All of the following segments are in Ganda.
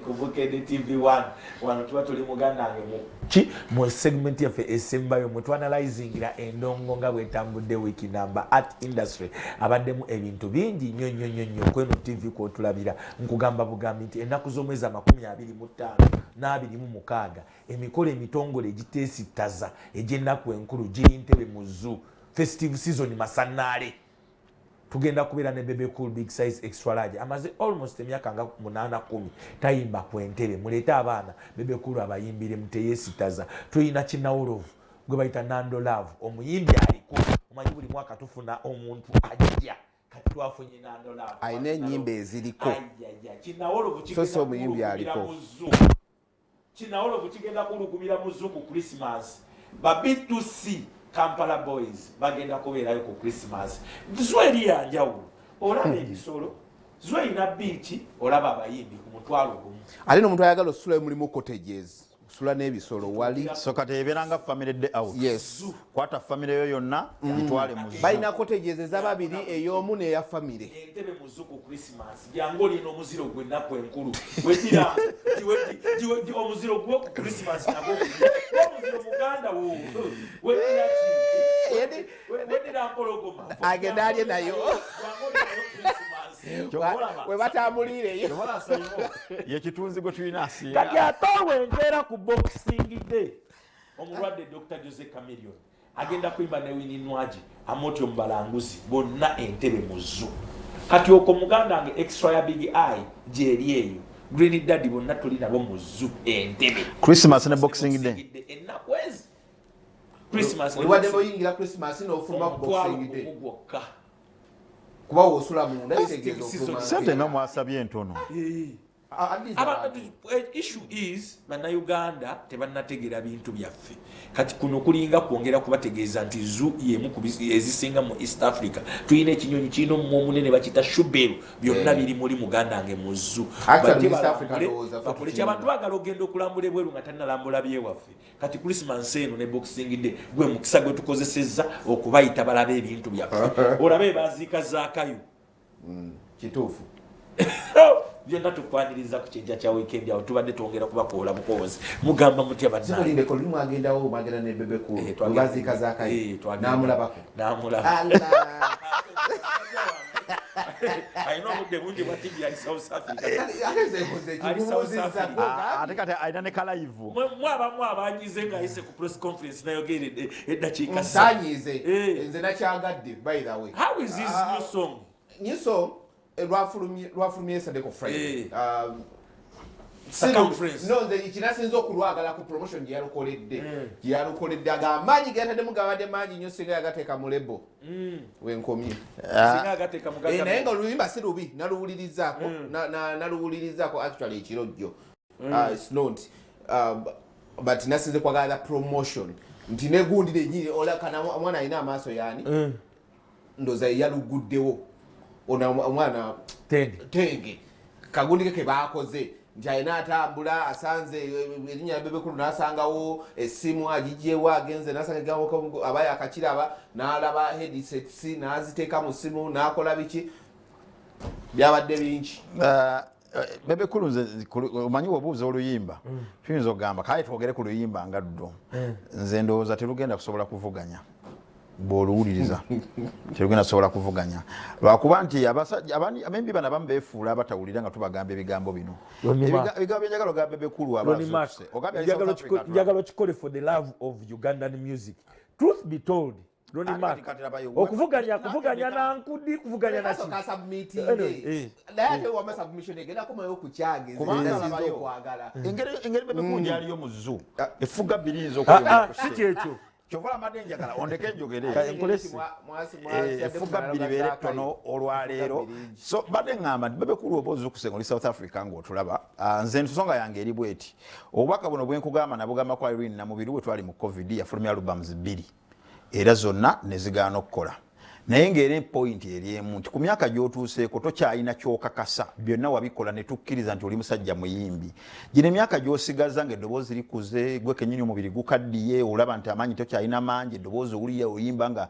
Ku Bukedde TV 1 wano tuba tuli, muganda wange, mu ki mu segment yaffe esembayo mwe twanalyzingira endongo nga bwetambudde wiiki namba. Art industry abaddemu ebintu bingi nnyo nnyo nnyo nnyo. Kweno TV kwotulabira, nkugamba bugambi nti ennaku z'omwezi 25 na 26, emikolo emitongole egiteesittaza egy'ennaku enkulu giri Ntebe mu zoo. Festive season masannaale, tugenda kubeera ne Bebe Cool, Big Size, Extra Large. Amaze almost emyaka nga 8 10 tayimba ku Entebe. Muleete abaana, Bebe Cool abayimbire muteyesitaza. Tulina kinawolovu gwe bayita Nando Love, omuyimbi aliko. Omanyi buli mwaka tufuna omuntu ajja, kati twafunye Nando Love. Alina ennyimba eziriko. Ayaya, kinawolovu. So si omuyimbi kulugumira aliko. mu zoo. Kinawolovu kigenda kulugumira mu zoo ku Christmas. Ba B2C Kampala Boys bagenda kubeerayo ku Christmas. Zoo eri yanjawulo, olaba ebisolo, zoo erina beach, olaba abayimbi ku 10,000. Ate n'omuntu ayagala osulayo, mulimu cottages, osula n'ebisolo wali. So kati ebeera nga family day out. Yes. Kwata family yo yonna, gitwale mu zoo. Balina cottages ezababiri, ey'omu n'eya family. Entebe mu zoo ku Christmas, jangu olina omuziro gw'ennaku enkulu. Wegira omuziro gwo ku Christmas, nagwo omuziro muganda wo. Wegira ki? Weddira mpologoma. Agenda alye nayo. Jangu olinayo Christmas. Olaba? We batambulireyo. Ye kitunzi gwe tulina asinga. Kati ate olwo enkeera ku Boxing Day, omulwadde Dr Jose Chameleone agenda kuyimba ne Winnie Nwagi, Amoti omubalanguzi, bonna Entebe mu zoo. Kati okwo, muganda wange, extra ya Big Eye gyeri eyo, Green Daddy, bonna tuli nabo mu zoo Entebe. Christmas ne Boxing Day. Ennaku ezi, Christmas ne Oliwadde Boxing. oyingira Christmas n'ofuluma ku 10,000 Boxing Day. Gwokka. Kuba woosula munda, kitegeeza ofuluma. Sente nga mwasabye entono. Ah, at least abantu. Issue is, Bannayuganda tebannategeera bintu byaffe. Kati kuno kulinga kwongera kubategeeza nti zoo yemu ku ezisinga mu East Africa. Tulina ekinyonyi kirina omumwa omunene, bakiyita shoebill. Byonna biri muli, muganda wange, mu zoo. Actually, Bajje mu East Africa balambule, ndowooza ffe bakole ki. tukirina. Abantu baagala ogenda okulambula ebweru nga tannalambula byewaffe. Kati Christmas eno ne Boxing Day gwe mukisa gwe tukozesezza okubayita balabe ebintu byaffe. Olabe baziika zaakayo. Kituufu. Byonna tukwaniriza ku kyenkya kya weekend. Awo tubadde twongera kubakoola bukoozi. Mugamba mutya, bannange? Sikulindeko, lulimu agendawo, mwagenda ne Bebe Cool. Eh, twagenda. Webaziika zaakayo. Eh, twagenda. N'amulabako. N'amulaba. Allah. Alina obudde bungi bwa TV, ali South Africa. Ate nze nkoze Ali South ekikubuuzizza. Africa. Ah, ate kati alina ne ka live. Mwabamu abanyize ng'ayise ku press conference nayogeredde eddakiika 3. Nsanyize. Eh. Nze nakyagadde, by the way. How is this new song? New song, lwafulumye yesterday ku Friday. Eh. Circumference. Circumference. No, nze kinasinza okulwagala ku promotion gye yalukoledde, aga amaanyi ge yataddemu gabadde mangi nnyo. Singa yagateeka mu label, wenkomye. Singa agateeka mu Eh, naye nga gavumenti. oluyimba si lubi, naluwulirizaako naluwulirizaako actually ekiro jjo. Ah, it's not but nasinze kwagala promotion nti negundi lenyini olakana omwana alina amaaso yaani ndoza yaluguddewo ono omwana. Tenge. Tenge kagundi ke kebakoze nti alina atambula asanze erinnya lya Bebe Cool, n'asangawo essimu agigyewo, agenze n'asanga ekigambo aba yakakiraba, n'alaba headsets n'aziteeka mu ssimu n'akola biki, byabadde bingi. Bebe Cool, nze omanyi wobuuza oluyimba, tuyinza okugamba kale twogere ku luyimba nga ddo. Nze ndowooza terugenda kusobola kuvuganya. Bw'oluwuliriza terugenda kusobola kuvuganya, lwakuba nti abasajja abembi bano abamu beefuula abatawulira nga tubagamba ebigambo bino. Ronnie Mark. Ebigambo byenjagala ogamba Bebe Cool aba Ronnie Mark, azuukuse. Ogambye ali South njagala Africa, njagala okikole for the love of Ugandan music. Truth be told, Ronnie Ate Mark, kati labayo, okuvuganya nange kuvuganya ndeka. nankudi, kuvuganya naki? Anyway, eh. Naye ate wama submission egenda komayo ku kyange nze Kubanga nasinze labayo. okwagala. Engeri Bebe Cool gyaliyo mu zoo, efuga bbiri yinza Ah, ah, si kyekyo. Kyova amadde njagala ondeke njogere. Kale, nkolese. Efuga bbiri beere ttono olwaleero. So badde ŋŋamba nti Bebe Cool oba ozukuse oli South Africa ng'otulaba. Ah, nze ensonga yange eri bweti: obubaka buno bwenkugamba nabugamba ku Irene Namubiru bwe twali mu COVID. Yafulumya albums bbiri era zonna ne zigaana okukola, naye ng'era point eri emu nti ku myaka gy'otuuseeko tokyalina kyokakasa. Byonna wabikola ne tukkiriza nti oli musajja muyimbi. Gino emyaka gy'osigaza ng'eddoboozi likuze, gwe kennyini omubiri gukaddiye, olaba nti amaanyi tokyalina mangi, eddoboozi owulira oyimba nga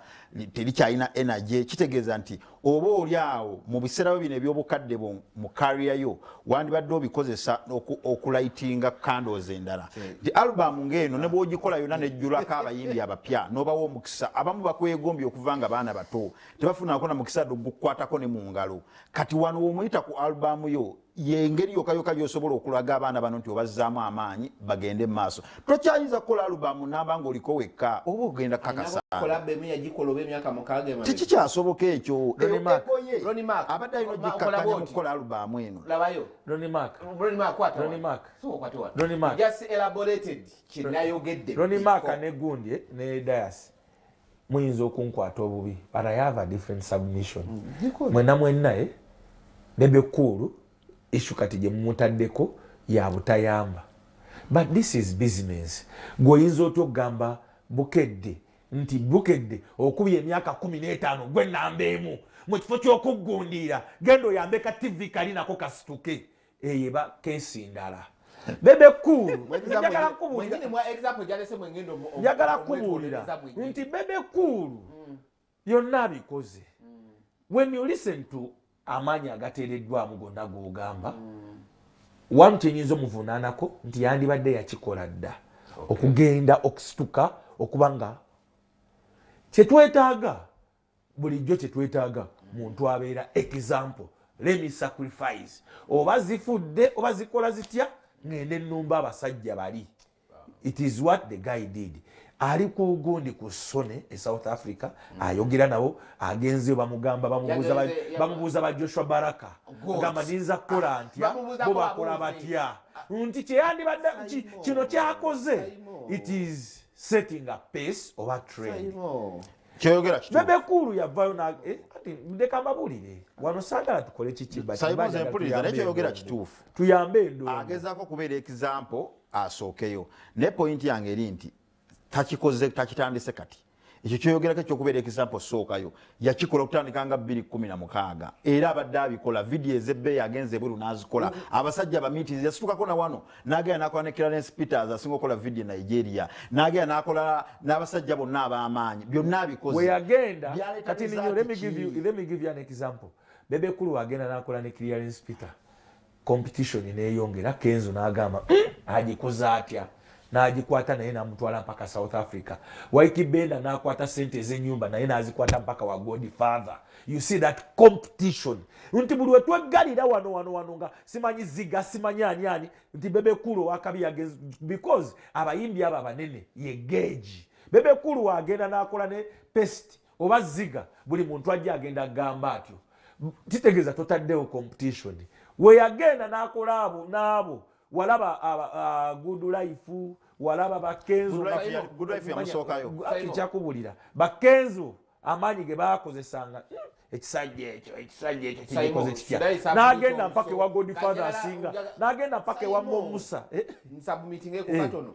terikyalina energy, kitegeeza nti Oba oli awo mu biseera bino ebyobukadde bwo mu career yo, wandibadde obikozesa okulightinga candles endala. Nti album ng'eno ne bw'ogikola yonna nejjulako abayimbi abapya n'obawa omukisa, abamu bakwegombye okuva nga baana bato, tebafunako na mukisa gukukwatako ne mu ngalo. Kati wano womuyita ku album yo, yengeri yokka yokka gy'osobola okulaga abaana bano nti obazzaamu amaanyi bagende mu maaso. Tokyayinza kukola album namba ng'oliko wekka, oba ogenda kakasa. Collab emu yagikola oba emyaka 6 emabega. Tekikyasoboka ekyo. Ronnie Mark. Ego ye Ronnie Mark. abadde alina Okola ogikkakkanya mu bw'oti. kukola album eno. Labayo. Ronnie Mark. Ronnie Mark, kwata Ronnie wano. Mark. Sooka okwate wano. Ronnie Mark. Just elaborated kye nayogedde Ronnie Mark before. ne gundi ne Dias muyinza okunkwata obubi, but I have a different submission. Mwenna mwenna, Bebe Cool issue kati gye mumutaddeko ya butayamba, but this is business. Gweoyinza otya okugamba Bukedde nti Bukedde okubye emyaka 15 gwe namba emu, mu kifo ky'okuggundiira genda oyambe ka TV kali nako kasituke? Eyo eba case ndala. Bebe Cool, njagala kubuulira, Mwenyini mwa example gyalese mwengendo njagala kubuulira nti Bebe Cool yonna abikoze. When you listen to amaanyi agateereddwamu gonna g'ogamba, one, kyenyinza omuvunaanako nti yandibadde yakikola dda okugenda okusituka, okuba nga kyetwetaaga bulijjo, kyetwetaaga muntu abeera example. Let me sacrifice, oba zifudde oba zikola zitya, ngende ennumba abasajja bali. It is what the guy did. Ali ku gundi ku Sony e South Africa, ayogera nabo, agenzeyo, bamugamba, bamubuuza, bamubuuza ba Joshua Baraka, God. gamba ninza kukola ntya, Bamubuuzaako bo bakola babuuze. batya, nti kyeyandibadde Simon. kino kyakoze, Simon. it is setting a pace oba trend. Kyoyogera kituufu. Bebe Cool yavayo kati ndeka mbabulire wano, saagala tukole kiki, but Simon, mba njagala mpuliriza, naye tuyambe kyoyogera endongo. kituufu. Tuyambe endongo. Agezaako kubeera example asookeyo, naye point yange eri nti takikoze, takitandise kati. Ekyo kyoyogerako ekyokubeera example sookayo, yakikola okutandika nga 2016, era abadde abikola. Vidiyo ezebbeeyi agenze ebweru n'azikola, abasajja bamiitirizi yasitukako na wano n'agenda n'akola ne Clarence Peters asinga okukola vidiyo e Nigeria, n'agenda n'akola n'abasajja bonna ab'amaanyi, byonna abikoze. We yagenda Byaleeta kati result ninyo, let me ki? give you, let me give you an example. Bebe Cool agenda n'akola ne Clarence Peter, competition neyongera. Kenzo n'agamba, agikoze atya?" N'agikwata naye n'amutwala mpaka South Africa. Ykee Benda n'akwata sente ez'ennyumba naye n'azikwata mpaka wa Godfather. You see that competition, nti buli wetweggalira wano wano wano nga simanyi ziga, simanyi ani ani, nti Bebe Cool owakabi yagezi because abayimbi abo abanene ye geegi. Bebe Cool wagenda n'akola ne Pest oba Ziga, buli muntu ajja agenda agamba atyo. Kitegeeza totaddewo competition. Weyagenda n'akola abo n'abo, walaba Good Life, walaba Bakenzo. Good Life yamusookayo. Ati kyakubulira, Bakenzo amaanyi ge bakozesanga, ekisajja ekyo, ekisajja ekyo kigikoze kitya?" N'agenda mpaka ewa Godfather asinga, n'agenda mpaka ewa Simon. Momusa. Nsubmittingeko katono.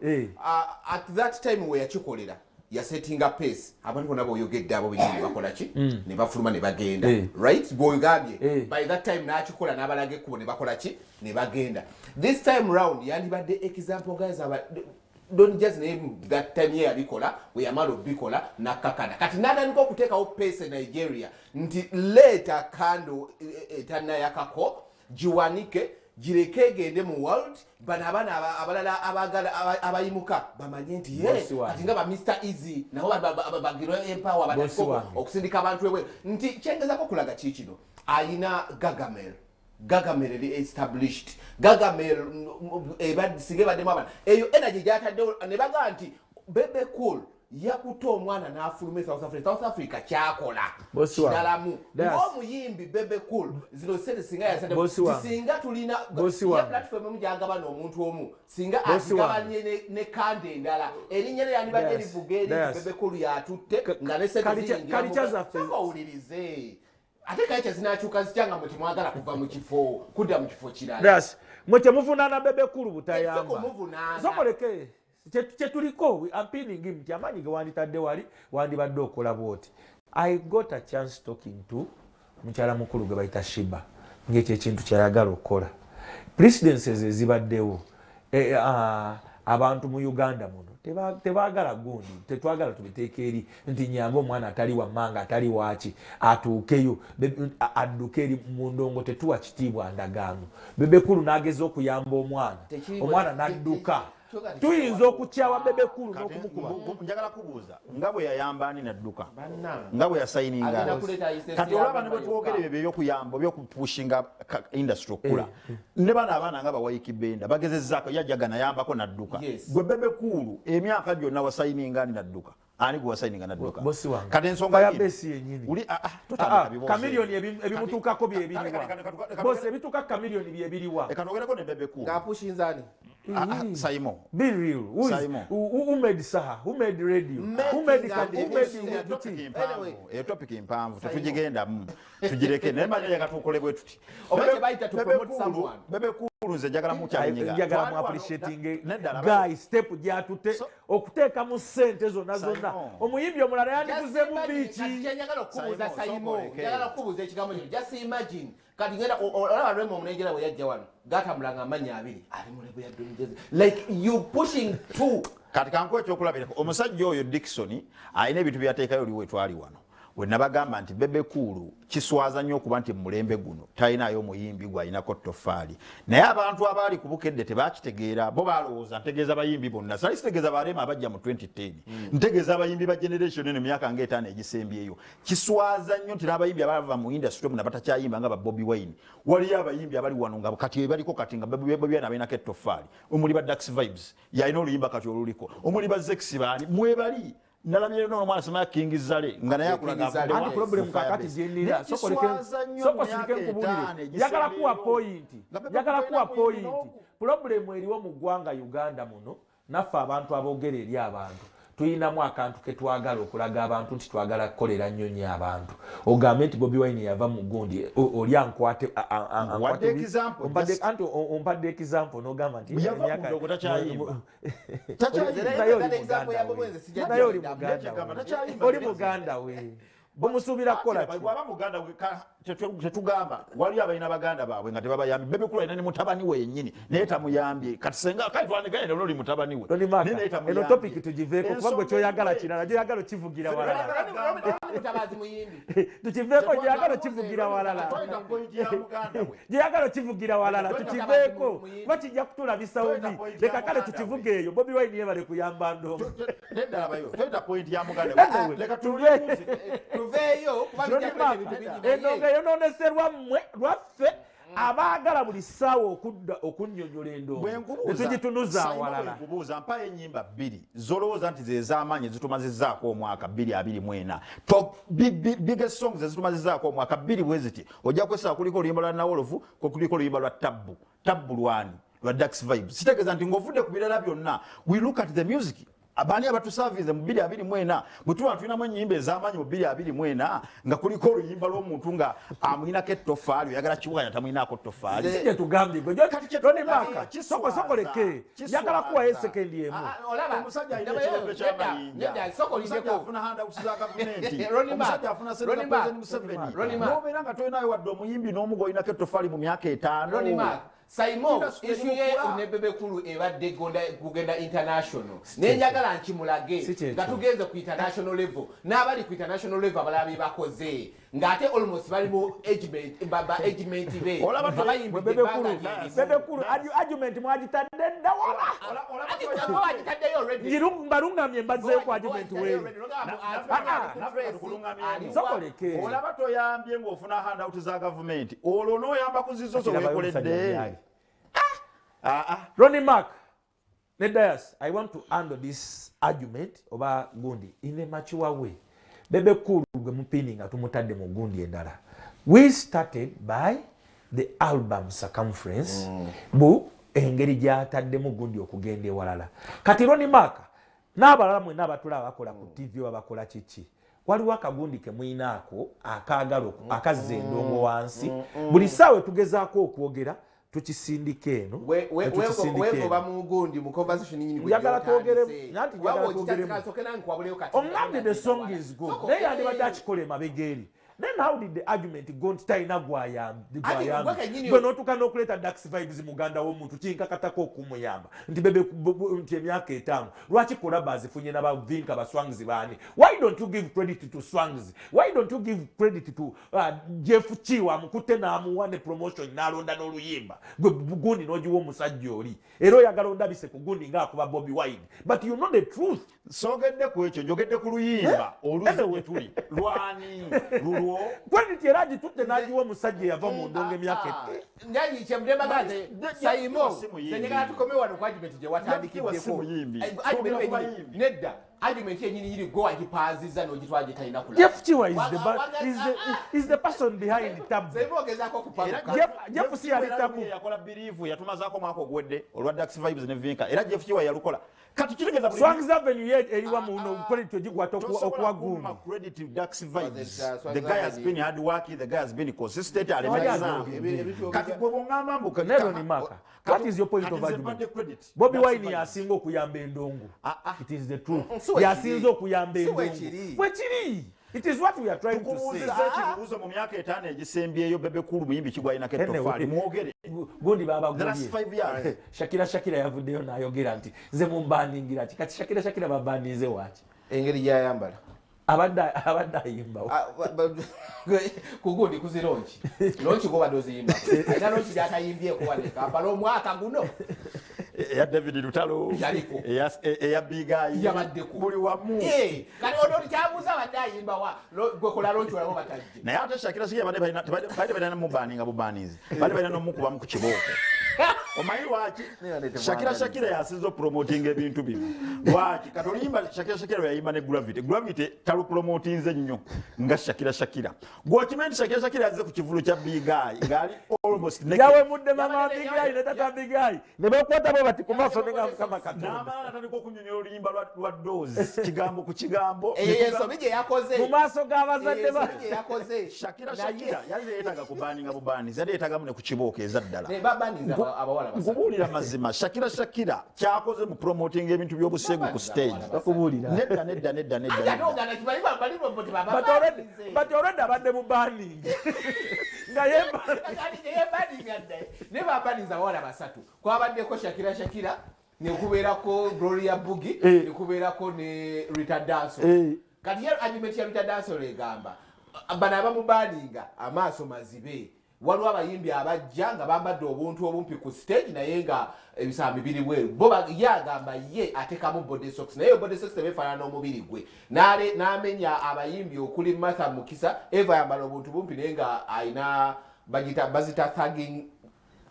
At that time we yakikolera, yasettinga pace. Abantu bonna boyogedde abo benyini bakola ki? Ne bafuluma ne bagenda. Right, bwogambye. By that time n'akikola n'abalaga ekkubo ne bakola ki? Ne bagenda. This time round yandibadde example, guys. Aba Don Jazzy naye that time ye yabikola, bwe yamala obikola nakkakana, kati n'atandika okuteekawo pace e Nigeria nti leeta candle etannayakako, giwanike, gireke egende mu world. Bano abaana abalala abagala abayimuka bamanye nti ye Bosi wange. kati nga ba Mr Easy nabo bagirwe empower, Bosi batandike wange. okusindika abantu ebweru. Nti kyengezako okulaga ki kino, ayina Gagamel. Gagamel eri established. Gagamel singa ebaddemu abaana, eyo energy gyataddewo ne bagaa nti Bebe Cool yakuta omwana n'afuluma e South Africa. South Africa kyakola Bosi wange. kiralamu That's- ng'omuyimbi Bebe Cool zino sente singa yasente Bosi wange. singa tulina Bosi ye wange. platform emu gyagabana omuntu omu, singa Bosi wange. agigabanye ne kande endala, erinnya lye yandibadde Yes. livuga eri Yes. nti Bebe Cool yatutte nga ne sente ziyingira Kalicha zaffe- Sooka owulirize. Ate kale kyezinakyuka zitya nga mwe temwagala kuva mu kifo kudda mu kifo kirala? Yes. Mwe temuvunaana Bebe Cool butayamba. Kumuvunaana. Sokoleke kyetuliko ampiningi nti amaanyi ge wanditadde wali wandibadde okola bwoti. I got a chance talking to mukyala mukulu gwe bayita Shiba, ngaekyo ekintu kyayagala okukola. Presidencies ezibaddewo, Abantu mu Uganda muno tebaagala gundi, tetwagala tubiteeke eri nti nyambe omwana atali wammanga atali waaki atuukeyo adduke eri mu ndongo. Tetuwa kitiibwa ndagaano. Bebe Cool n'ageza okuyamba omwana, omwana n'adduka. Tuyinza okukyawa Bebe Cool n'okumukuba. Njagala kubuuza nga bwe yayamba ani n'adduka, nga bwe yasayininga. Kati olaba ne bwe twogera ebyo ebyokuyamba ebyokupushinga industry okukula, ne bano abaana nga bawaiki benda bagezezzaako yajjaga nayambako n'adduka. Gwe Bebe Cool emyaka gyonna wasayininga ani n'adduka? Ani gwe wasayininga n'adduka? Kati ensonga uli Chameleone ebimutuukako byebiriwa. Boss, ebituuka Chameleone byebiriwa. Eka twogereko ne Bebe Cool. Ng'apushinza ani? Saimo. Be real. Who, is, who made Saha? Who made radio? Who made Anyway, topic mpanvu tetugigendamu tugireke naye manya njagala tukole bwe tuti. Oba kye bayita to promote someone. Bebe Cool nze njagala mukyalinyiga. Njagala mu appreciating guy step gyatute okuteekamu ssente zonna zonna. Omuyimbi omulala yandikuze mu beach. Njagala okubuuza Saimo. Njagala okubuuza ekigambo kino. Just imagine. Kati ngenda olaba Rema omunegera bwe yajja wano gatambulanga amannya abiri ali mu label ya Don Jazzy, like you pushing two. Kati kankuwe ekyokulabirako, omusajja oyo Dickson alina ebintu byateekayo oli wetwali wano we nabagamba nti Bebe Cool kiswaza nnyo okuba nti mulembe guno talinayo omuyimbi gwalinako ttofaali, naye abantu abaali ku Bukedde tebakitegeera. Bo balowooza ntegeeza bayimbi bonna. Sali sitegeeza Barema abajja mu 2010, ntegeeza abayimbi ba generation eno emyaka nga 5 egisembyeyo. Kiswaza nnyo nti n'abayimbi abava mu industry muna batakyayimba nga ba Bobi Wine, waliyo abayimbi abali wano nga kati baliko kati nga Bobi Wine abalinako ettoffaali, omuli ba Dax Vibes yalina oluyimba kati oluliko, omuli ba Zex, baani mwebali nalabye n'omwana Samaya King Zale nga naye akulaga. Anti problem kakati gyenina, soko sirike nkubulire, njagala kuwa point, njagala kuwa point. Problem eriwo mu ggwanga Uganda muno, naffe abantu aboogera eri abantu tuyinamu akantu ketwagala okulaga abantu nti twagala kukolera nnyo nnyo abantu. Ogambe nti Bobi Wine yava mu gundi oli ankwate anti ompadde example n'ogamba nti naye oli muganda we bomusuubira kukola ki? Bwaba muganda we tetugamba waliyo abalina baganda baabwe nga tebabayambye. Bebe Cool alina ne mutabani we yennyini naye tamuyambye. Kati senga kale twandiganye oli mutabani we naye tamuyambye. Eno topic tugiveeko kuba gwe kyoyagala kirala, gyoyagala okivugira walala. Tukiveeko, gyoyagala okivugira walala, gyoyagala okivugira walala. Tukiveeko kuba kijja kutulabisa bubi. Leka kale tukivuge eyo. Bobi Wine yebale kuyamba ndongo. Tuveeyo kuba bijja kuleeta ebintu bingi. Endongo eyononeserwa mmwe lwaffe abaagala buli ssaawa okudda okunnyonnyola endongo netugitunuza awalala. Nkubuuza, mpayo ennyimba bbiri z'olowooza nti ze z'amaanyi ezitumazizzaako omwaka 2024, top biggest songs ezitumazizzaako omwaka bbiri bwe ziti. Ojja kwesaba kuliko oluyimba lwa Nawolovu, ko kuliko oluyimba lwa Tabbu Tabbu lwani lwa Dax Vibes. Kitegeeza nti ng'ovudde ku birala byonna, we look at the music, abaani abatusavinze mu 2024. Bwe tuba tulinamu ennyimba ez'amaanyi mu 2024 nga kuliko oluyimba lw'omuntu nga amwinako ettofaali, oyagala kiwukanya tamwinaako ttofaali. Si kyetugambye gwe Tony Maka, soko sokoleke njagala kuwayo sekendi emu. Omusajja alina ekirembe ky'amayinja, omusajja afuna handouts za gavumenti, omusajja afuna sente za President Museveni, n'obeera nga tolinayo wadde omuyimbi n'omu gw'olinako ettofaali mu myaka 5. Saimo, issue ye ne Bebe Cool ebadde kugenda international, naye njagala nkimulage nga tugenze ku international level n'abali ku international level abalala be bakoze ng'ate almost bali mu age mate be abayimbidde ebbanga lyerimu. Bebe Cool argument mwagitadde dda wala. Bagitaddeyo already. Mbalungamye mbazzeeko argument weeri. Sokoleke. Olaba toyambye ng'ofuna handout za gavumenti, olwo n'oyamba ku zizo zo weekoledde. Ronnie Mark ne Dias, I want to handle this argument oba gundi in a mature way. Bebe Cool gwe mupini nga tumutadde mu gundi endala. We started by the album circumference bu engeri gy'ataddemu gundi okugenda ewalala. Kati Ronnie Mark n'abalala mwenna abatulaba bakola ku TV oba bakola kiki, waliwo akagundi ke muyinaako akaagala akazza endongo wansi. Buli ssaawa tugezaako okwogera tukisindika eno. Wegoba mu gundi mu conversation nyini. Njagala twogere nanti njagala twogeremu. Omugambye the song is good, naye yandibadde akikola emabega eri. Then how did the argument go nti talina gwayamba? Gwe n'otuuka n'okuleeta Dax Vibes, muganda w'omuntu, kinkakatako okumuyamba nti Bebe nti emyaka 5 lwaki collabo azifunye n'abavinka baswangs baani? Why don't you give credit to Swangs? Why don't you give credit to Jeff Kiwa amukutte n'amuwa ne promotion n'alonda n'oluyimba? Gwe gundi n'ogiwa omusajja oli, era oyagala ondabise ku gundi ng'akuba Bobi Wine, but you know the truth. Sogedde ku ekyo, njogedde ku luyimba oluzze gye tuli. Lwani lulwo? Credit era agitutte n'agiwa omusajja eyava mu ndongo emyaka Njayi kyemudemagaze Saimo, senyagala tukome wano ku argument gye watandikiddeko. Argument nedda, argument yenyini yiri go agipaaziza n'ogitwala gye talina kulaba. Jeff Kiwa is the, is the, is the person behind Tabu. Saimo ogezaako okupaluka. Jeff si yali Tabu. Yakola Believe, yatumazaako omwaka oguwedde olwa Dax Vibes ne Vinka, era Jeff Kiwa yalukola. Kati kitegeeza Swangs Avenue ye eriwa muno, credit ogikwata okuwa gundi. Credit to Dax Vibes. The guy has been hard working, the guy has been consistent, alemeza. Kati gwe bw'ongamba mbu Nelson Maka, what is your point of argument? Bobi Wine yasinga okuyamba endongo. It is the truth. Yasinze okuyamba endongo. Bwe kiri. It is what we are trying to say. Tukubuuziza ekibuuzo: mu myaka 5 egisembyeyo, Bebe Cool muyimbi kigwalinako ettofaali? Mwogere. Gundi The last babagulye. 5 years. Shakira Shakira yavuddeyo n'ayogera nti nze mumbaningira ki? Kati Shakira Shakira babaninze waki? Engeri gyayambala. Abadde ayimbawo. Ah, kugundi kuzi launch, launch gobadde oziyimba, alina launch gyatayimbyeko wane Kampala omwaka guno. Eya David Lutalo. Yaliko. Eya Big Eye. Yabaddeko. Buli wamu. Eh, kati ono kyabuuza abadde ayimba wa? Gwe kola launch olabo batajje. Naye ate Shakira Shakira badde balina mubaninga bubaninzi, badde balina n'omukubamu ku kibooko. Omanyi lwaki? Shakira Shakira yasinze opromotinga ebintu bino. Lwaki? Kati oluyimba Shakira Shakira lwe yayimba ne Gravity, Gravity talupromotinze nnyo nga Shakira Shakira. Gweokimanyi nti Shakira Shakira yazze ku kivulu kya Big Eye ng'ali almost naked. Yawemudde mama Big Eye ne tata Big Eye ne bakwata bwe bati ku maaso ne nga Mukama Katonda. N'amala natandika okunyonyola oluyimba lwa Dose kigambo ku kigambo. Eyo ensobi gye yakoze. Mu maaso g'abazadde ba Ensobi gye yakoze. Shakira Naye- Shakira yali yeetaaga kubaninga bubaanizi, yali yeetaagamu ne ku kibooko eza ddala. Ne babaniza abawala basatu. Nkubuulira mazima, Shakira Shakira kyakoze mu promoting ebintu by'obuseegu ku stage. Bakubuulira. Nedda, nedda, nedda, nedda, Ate nedda. ogana kimanyi bali bo But already abadde mu banning nga yemba. Yebaninga dda, ne babaniza abawala basatu. Kwabaddeko Shakira Shakira, nekubeerako Gloria Bugi, nekubeerako ne Rita Danso. Kati ye argument ya Rita Danso egamba bano abamubaninga amaaso mazibe. Waliwo abayimbi abajja nga bambadde obuntu obumpi ku stage naye nga ebisambi biri bweru. Bo ye agamba ye atekamu body socks, naye body socks tebeefaanana n'omubiri gwe. N'amenya abayimbi okuli Martha Mukisa Eva, yambala obuntu bumpi naye nga ayina bagita bazita thugging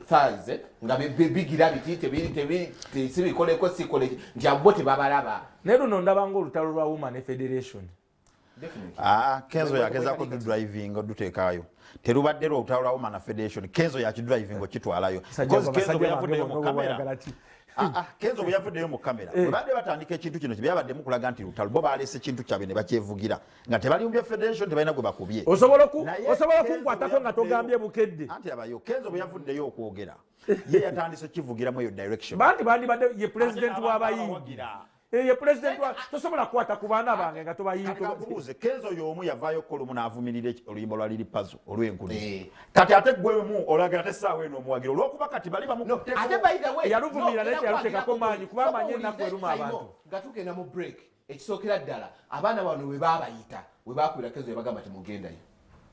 thighs, eh? Nga bigira biti tebiri tebiri sibikoleko sikole nti abo tebabalaba. Naye luno ndabanga olutalo lwa Woman Federation. Definitely. Ah, Kenzo yagezaako driving oduteekayo. Terubadde lwa olutalo lwa Woman Federation, Kenzo yakidriving okitwalayo. Because Kenzo bwe yavuddeyo mu kamera, Ah, ah, Kenzo bwe yavuddeyo mu kamera, bwe badde batandika ekintu kino, kyebyabadde mukulaga nti lutalo, bo baleese kintu kyabwe ne bakyevugira nga tebali mu bya federation, tebalina gwe bakubye. Osobola Naye osobola Kenzo kunkwatako bwe nga togambye Bukedde. Anti abayo, Kenzo bwe yavuddeyo okwogera, ye yatandise okivugiramu eyo direction. Banti bandibadde ye president Ate w'abayimbi. abawagira. Eh, ye president wa, tosobola kukwata ku baana bange nga tobayimbi. Kankubuuze, Kenzo y'omu yavaayo kolumu n'avumirira oluyimba lwa Lil Pazo olw'enkuni. Eh. Kati ate gwemu olagira ate essaawa eno omuwagira olw'okuba kati bali bamukutteko. Ate by the way, Yaluvumirira no, naye teyaluteekako era maanyi, kuba amanyi sooka ennaku eruma owulirize, abantu. Simon, nga tugenda mu break, ekisookera ddala abaana bano bwe baabayita, bwe baakubira Kenzo, yabagamba temugendayo.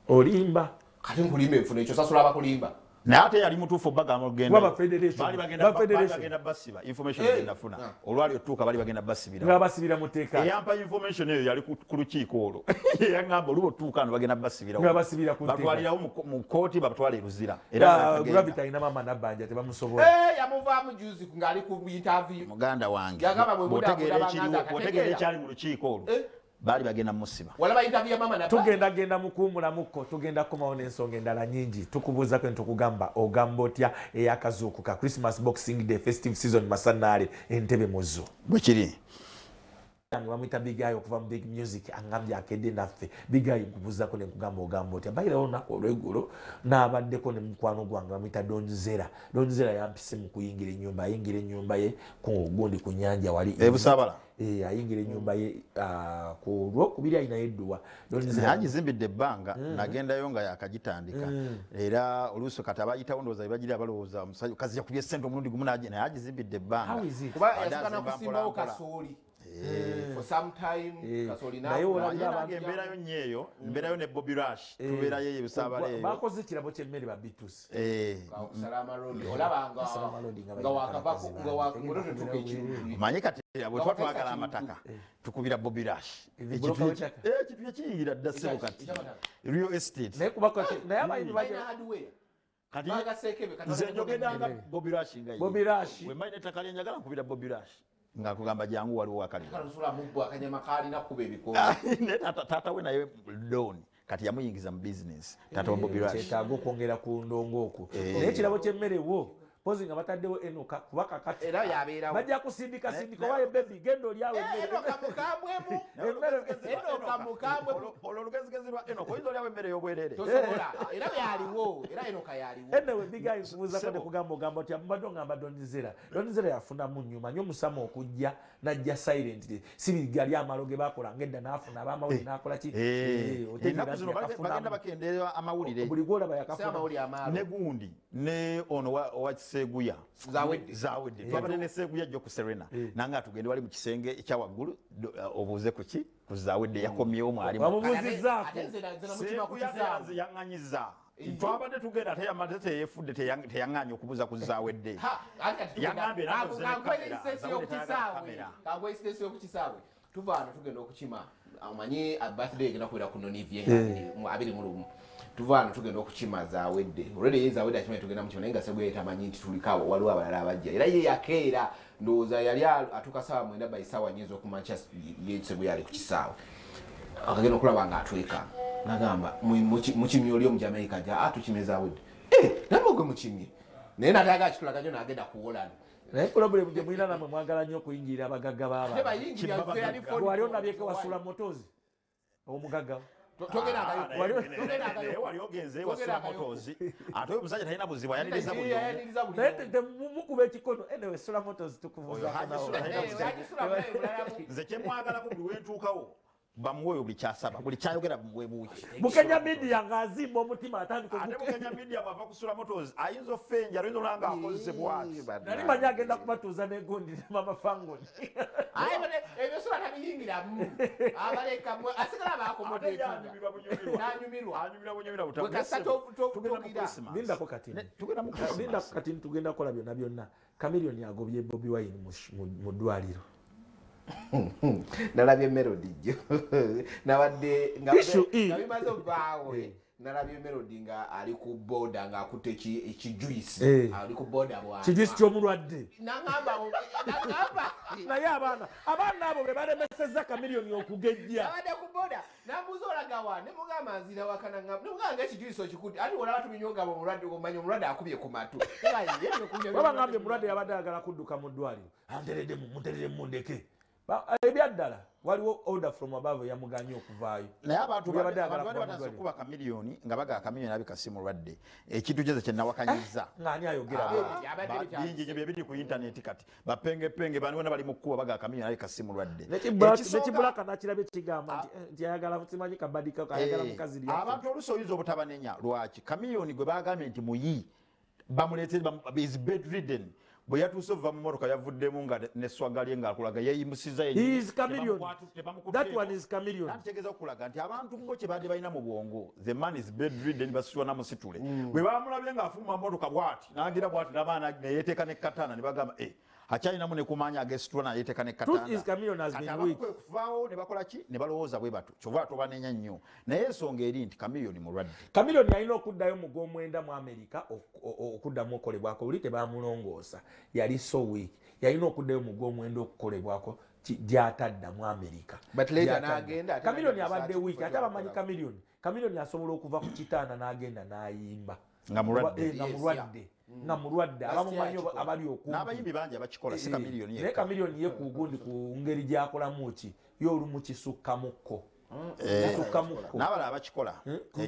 Olimba. Kati nkulimba enfuna ekyo, sasula abakulimba. Naye ate yali mutuufu obagamba olugenda. Kuba ba federation. Baali bagenda Ba federation. baali bagenda basiba. Information Eh. gye nafuna Ah. olwali otuuka, bali bagenda basibira. Nga basibira mu tteeka. Eyampa information eyo yali ku lukiiko olwo, yaŋŋamba oluba otuuka ano bagenda basibira. Nga basibira ku tteeka. Batwalirawo mu kooti, babatwala e Luzira era Ah, nga Gravity alina mama Nabbanja, tebamusobola. Eh, yamuvaamu juzi ng'ali ku interview. Muganda wange, Yagamba bwe bw'otegeera budaabuda ekiriwo, banganza bw'otegeera akategeera. ekyali mu lukiiko olwo, Eh. baali bagenda musiba. Walaba interview ya mama Nabbanja? Tugenda genda mukuwumulamuko, tugenda kukomawo n'ensonga endala nyingi. Tukubuuzako ntukugamba ogamba otya eyakazuukuka Christmas, Boxing Day, festive season, masanaale, entebe muzo. Bwe kiri. yange bamuyita Big Eye okuva mu Big Music, angambye akedde naffe. Big Eye nkubuuzaako ne nkugamba ogamba otya. By the way, olunaku olweggulo n'abaddeko ne mukwano gwange bamuyita Don Zera. Don Zera yampise mu kuyingira ennyumba, ayingira ennyumba ye ku gundi ku nnyanja wali e Busaabala. Ayingira ennyumba ye ku Lwokubiri alinayo edduwa. Don Zera agizimbidde ebbanga, nagendayo nga yakagitandika. Era oluusi kati abayitawo ndowooza bagira balowooza omusajja kazi yakubye ssente omulundi gumu, naye agizimbidde ebbanga. How is it? Kuba yasooka n'okusimbawo kasooli for some time, kasooli. Naye olabira Nange embeerayo nnyo eyo, mbeerayo ne Bobby Rush, tubeerayo eyo Busaabala eyo. Bakoze ekirabo ky'emmere ba Bitusi. Salama Road olaba nga Salama Road nga nga wakavako balina nga wakututuka ekintu. Manyi kati bwe tuba twagala amataka tukubira Bobby Rush. Broker w'ettaka. Ekintu yakiyingira dda ssebo kati real estate. Naye kuba kati naye abayimbi Balina hardware. Kati Bagaseekebe kati. Nze njogeranga Bobby Rush nga ye. Bobby Rush. Bwe mmanyi n'ettaka lye njagala nkubira Bobby Rush nga nkugamba jangu waliwo akaliro. Kalusula mubbwa akanyama kalina kuba ebikombe. Naye taata we naye Don kati yamuyingiza mu business, taata wa Bobby Rush. Kyetaaga okwongera ku ndongo okwo. Naye ekirabo ky'emmere wo pozi nga bataddewo Enoka, kuba kakati Era yabeerawo. bajja kusindika sindika owaye baby genda olyawo emmere. Enoka mukambwemu. Enoka mukambwemu. Olwo olugezigezi lwa Enoka oyinza olyawo emmere y'obwereere. Tosobola. Era yaliwo, era Enoka yaliwo. Anyway, Big Eye nkubuuzaako ne kugamba ogamba otya. Mbadde ongamba Don Zera. Don Zera yafunamu nnyuma nnyo omusama okujja n'ajja silently, si bigali amalo ge baakola ng'edda n'afuna ab'amawulire n'akola ki. Otegeera Ennaku nti zino bagenda yakafunamu. bakendeera amawulire. Buli gw'olaba Si yakafunamu. amawulire amaalo. Ne gundi ne ono owa Seguya. Zawedde. Zawedde. Twabadde ne Seguya jjo ku Serena, nange atugende wali mu kisenge ekyawaggulu obuuze ku ki ku Zawedde yakomyewo mwalimu. Bamubuuzizzaako. Ate nze namutima ku Seguya kisaawe. yaŋŋanyiza. Twabadde tugenda ate yamaze teyefudde, teyaŋŋaanye okubuuza ku Zawedde. Ha, ate kati tugenda- Yagambye nakoze ne Kankuwe kamera. instance Zawedde y'okukisaawe. tayagala kamera. Kankuwe instance y'okukisaawe. Tuva wano tugenda okukima, omanyi birthday egenda kubeera ku Nonivie 21. Tuva wano tugenda okukima Zawedde. Already ye Zawedde akimanyi tugenda mukima, naye nga Seguya tamanyi nti tuliko, waliwo abalala abajja. Era ye yakeera, ndowooza yali atuuka 9:00 by 4:00 ez'okumakya, ye Seguya ali ku kisaawe. Akagenda okulaba nga atweka. Nagamba, mukimye oli Omujamaica ja, tukimye Zawedde. Namwe gwe mukimye. Naye natayagala kitulaga nnyo n'agenda ku Holland. Naye problem gye mulina namwe mwagala nnyo okuyingirira abagagga Ate b'abantu. bayingirira, ffe yali phone Wali call. onabyeko wasula motozi omugagga. Togendangayo. Togendangayo. Naye wali ogenze wasula Togendangayo. motozi, ate oyo omusajja talina buzibu, ayaniriza buli omu. Ayaniriza buli Naye omu. mukuba ekikono. Anyway, Sula Motors tukubuuzaako Oyo Haji nawo. Sula talina buzibu. Haji Sula mulabe mulalamu. Nze kyemwagalako buli wentuukawo bamuweeyo buli kyasaba, buli kyayogera bamuwe buuki. Bukenya Media ng'azimba omutima atandika Ate Bukenya Media bw'ava ku Sula Motors ayinza offa enjala, oyinza olaba ng'akozese bw'ati. Nali manyi agenda kubatuuza n'egundi ne Mama Fangoni. Aye, bane, ebyo Sula tabiyingiramu. Abaleka mwe, asigala abaakomodetinga. Ate ye anyumirwa bunyumirwa. N'anyumirwa. Anyumirwa bunyumirwa buta. Bwe kasita Tugenda mu togira. Christmas. Lindako kati. Tugenda mu Christmas. Lindako kati, tugenda kukola byonna byonna. Chameleone agobye Bobi Wine mu ddwaliro. Nalabye Melody jjo. Nabadde nga Issue E. nga bimaze okubaawo. Nalabye Melody nga ali ku boda ng'akutte ekijuice. Ali ku boda bw'anywa. Kijuice ky'omulwadde. Nangamba, nangamba. Naye abaana abo be balemesezza Chameleone okugejja. Nabadde ku boda, nambuuza olaga wa, ne mugamba nzira waka, nangamba, ne mugamba ng'ekijuice okikutte. Ate olaba tubinyonga omulwadde, omanya omulwadde akubye ku matu. Nga ye, ye kunywa Baba ngambye omulwadde yabadde ayagala kudduka mu ddwaliro. Antereddemu, mutereddemu mundeke. Ebyaddala waliwo order from above yamuganye okuvaayo. Naye abantu Buli abadde ayagala abantu kuva mu batandise ddwaliro. okuba Chameleone nga baga Chameleone alabika si mulwadde. Ekintu kyeze kye nawakanyizza. Ng'ani ayogera bw'atyo? Abadde bikyali. Bingi nnyo bye biri ku internet kati. Bapengepenge bano bonna bali mu kkuba baga Chameleone alabika si mulwadde. Nekibulaka nakirabye kigamba nti ayagala simanyi kabadi kako, ayagala mukazi lyako. Abantu oluusi oyinza obutabanenya lwaki Chameleone gwe bagambye nti muyi bamuleete, is bedridden. Bwe yatuuse okuva mu mmotoka yavuddemu nga ne swaga lye ng'akulaga yeeyimusiza yennyini. He is Chameleone. Tebamukutte. That one is Chameleone. Anti kitegeeza okulaga nti abantu ngo kye baadde balina mu bwongo, the man is bedridden, basitula na musitule. Bwe baamulabye ng'afuluma mmotoka bw'ati, n'agira bw'ati n'abaana ne yeeteeka ne katana ne bagamba, akyalinamu ne kumanya agesitula n'ayeteeka ne Truth katanda. is Chameleone has Kati been abamu weak. kwe kuvaawo ne bakola ki? Ne balowooza bwe batyo. Kyova tobanenya nnyo. Naye ensonga eri nti Chameleone mulwadde. Chameleone alina okuddayo mu gw'omwenda mu America okuddamu okukolebwako. Luli tebamulongoosa. Yali so weak. Yalina okuddayo mu gw'omwenda okukolebwako gy'atadda mu America. But later Gy'atadda. n'agenda, ate Chameleone n'agenda abadde ku weak. search Ate abamanyi for Chameleone. Chameleone asobola okuva ku kitanda n'agenda n'ayimba. Nga mulwadde. Nga Yes, mulwadde. yeah. Nga mulwadde abamumanyi abali okumpi n'abayimbi bangi abakikola si Chameleone yekka. Naye Chameleone ye ku gundi ku ngeri gy'akolamu ki ye olumu kisukkamukko. Kisukkamukko. N'abalala abakikola.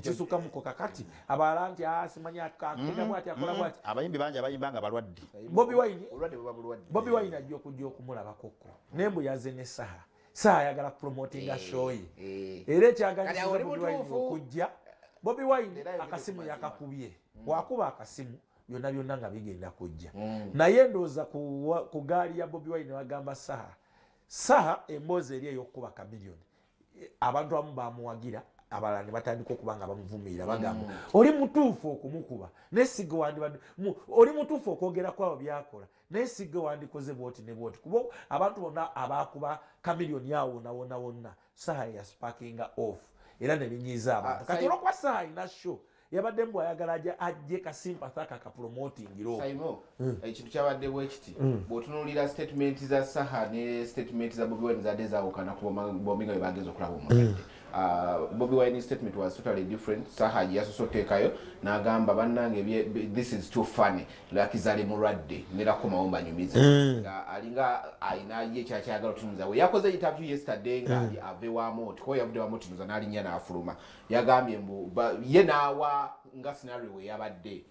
Kisukkamukko kakati abalala nti simanyi akenda bw'ati akola bw'ati. Abayimbi bangi abayimba nga balwadde. Bobi Wine obulwadde buba bulwadde. Bobi Wine ajja okujja okumulabakokko. Naye mbu yazze ne Saha. Saha ayagala promotinga show ye. Era ekyaganyisa Bobi Wine okujja. Bobi Wine akasimu yakakubye. Wakuba akasimu byonna byonna nga bigenda kujja. Naye ndowooza ku gaali ya Bobi Wine bagamba Saha. Saha emboozi eri ey'okukuba Chameleone. Abantu abamu bamuwagira abalala ne batandika okuba nga bamuvumirira bagamba oli mutuufu okumukuba naye sigwe wandibadde oli mutuufu okwogera kwabo byakola naye sigwe wandikoze bwoti ne bwoti kuba abantu bonna abakuba Chameleone awo wonna wonna wonna Saha yasparkinga off era ne binyiiza abantu. Kati olwokuba Saha alina show yabadde mbu ayagala ajje kasympathy aka kapromotingiro. Saimo, ekintu kyabadde bwe kiti bw'otunuulira statement za Saha ne statement za Bobi Wine zadde zaawukana ku bombi nga bwe bagenze okulaba omulwadde. Bobi Wine statement was totally different. Saha yasoose oteekayo n'agamba bannange this is too funny, lwakizale mulwadde ngenda kukomawo mbanyumize. Nga alinga alina ye kyakyagala otunuza. We yakoze interview yesterday nga ali ave wa Moti, kuba yavudde wa Moti ndoza n'alinnya n'afuluma. Yagambye mbu ye n'awa nga scenario we yabadde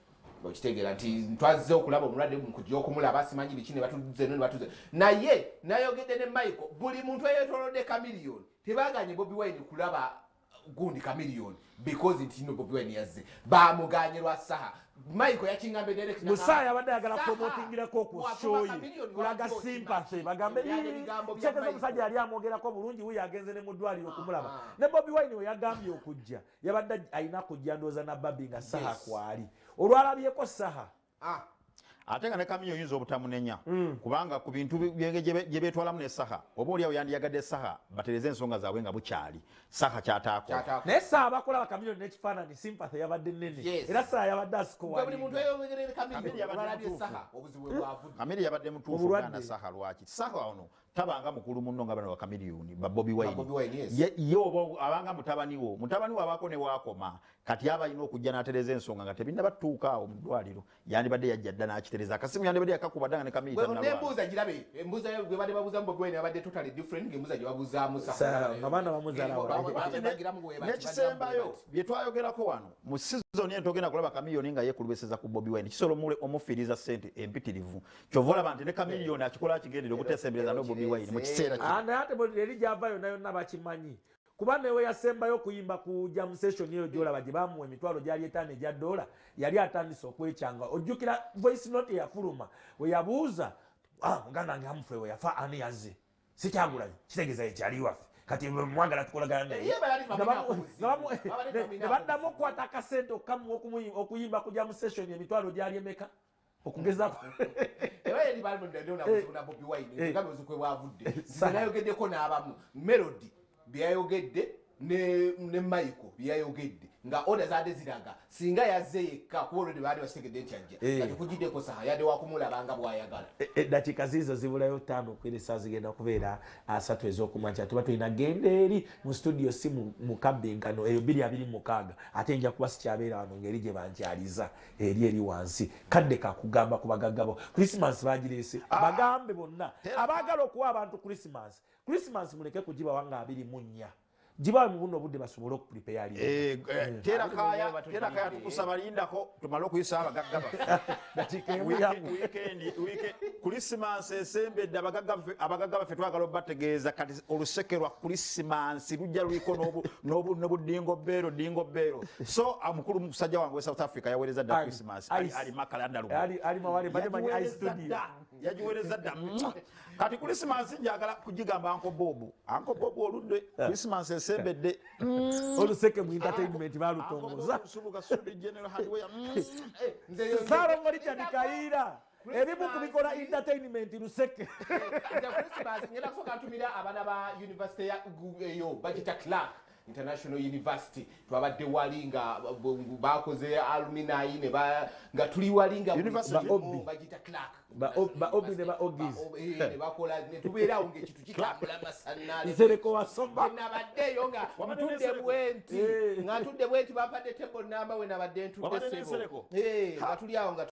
okitegeera nti twazze okulaba omulwadde mukujja okumulaba simanyi biki ne batuze ne batuze naye nayogedde ne Michael buli muntu eyeetoolodde Chameleone tebaganye Bobi Wine kulaba gundi Chameleone because nti no Bobi Wine yazze bamuganye lwa Saha. Michael yakingambe direct Musa yabadde ayagala promotingirako ku show ye kulaga sympathy bagambe kyekeza omusajja yali amwogerako bulungi wuyo agenze ne mu ddwaliro okumulaba. Ne Bobi Wine we yagambye okujja yabadde alina kujja ndowooza na Babi nga Saha kwali olwalabyeko Saha. Ate nga ne Chameleone oyinza obutamunenya kubanga ku bintu gye beetwalamu ne Saha oba oli awo yandiyagadde Saha batereze ensonga zaabwe nga bukyali Saha kyataakola. Naye Saha bakola Chameleone n'ekifaananyi sympathy yabadde nnene era Saha yabadde asikowa. Buli muntu eyogerere Chameleone olwalabye Saha obuzibu bwe bwavudde. Chameleone yabadde mutuufu gaana Saha lwaki Saha ono tabanga mukulu munno nga bano ba Chameleone ba Bobi Wine. Ye oba abanga mutabani wo abaako ne waakoma kati aba alina okujja n'atereza ensonga nga tebinnabatuuka awo mu ddwaliro yandibadde yajja dda n'akitereza akasimu yandibadde yakakuba dda nga ne Chameleone tannalwala. Nembuuza girabe embuuza gwe badde babuuza Bobi Wine yabadde totally different ng'embuuza gye babuuzaamu Saha nga baana bamuzaala n'ekisembayo bye twayogerako wano mu season eno togenda kulaba Chameleone nga yeekulubeseza ku Bobi Wine kisobola omufiiriza ssente empitirivu kyova olaba nti ne Chameleone akikola akigendera obuteesembereza ne Bobi Wine mu kiseera kino. Naye ate eri gy'ava yonna yonna bakimanyi kuba newe yasembayo okuyimba ku jam session eyo gy'olaba gye bamuwa emitwalo gyali etaano egya dola yali atandise okwekyanga. Ojjukira voice note eyafuluma we yabuuza muganda wange Humphrey we yafa ani yazze sikyagulanyi kitegeeza ekyali waffe kati mwagala tukolagana naye ne baddamu okukwata akasente okamuwa okuyimba ku jam session emitwalo gyali emeka okugezaako. Era yali bali na Bobi Wine nga obuzibu bwe bwavudde. Nayogeddeko n'abamu Melody byayogedde ne Michael byayogedde nga order zaadde ziraga singa yazze yekka kuba already baali bakitegedde nti ajja kati kugiddeko Saha yadde wakumulaba nga bw'ayagala. Eddakiika ziizo zibulayo 5 okwera essaawa zigenda kubeera 3 ez'okumakya tuba tulina genda eri mu studio si mu kabbinkano eyo 2026 ate nja kuba sikyabeera wano ng'eri gye bankyaliza eri wansi kadde kakugamba ku bagagga bo Christmas bagireese bagambe bonna abaagala okuwa abantu Christmas Christmas muleke kugibawa nga 24 gibawe mu buno obudde basobole okupreparinga. Tera kaya tukusaba lindako tumale okuyisa abagagga baffe. Weekend Christmas esembedde abagagga baffe twagala obbategeeza kati oluseke lwa Christmas lujja luliko n'obudingo beero. So omukulu musajja wange we South Africa yaweereza dda Christmas ali Makala Ndalugo ali mawale badde manyi i studio yagiweereza dda. Kati Christmas njagala kugigamba Uncle Bob oludde Christmas esembedde oluseke mu entertainment balutongoza Salongo Richard Kaira ebimu kubikola entertainment luseke. Christmas ngenda kusooka ntumira abaana ba university eyo bagita Clark International University twabadde wali nga bakoze alumni ne nga tuli wali nga bagita Clark ba Obi ne ba Ogis ne bakola ne tubeerawo ng'ekintu kitambula masannale nsereko wasomba nabaddeyo nga ntudde bwenti nga ntudde bwenti bampadde table number we nabadde ntudde sebo nga tuli awo nga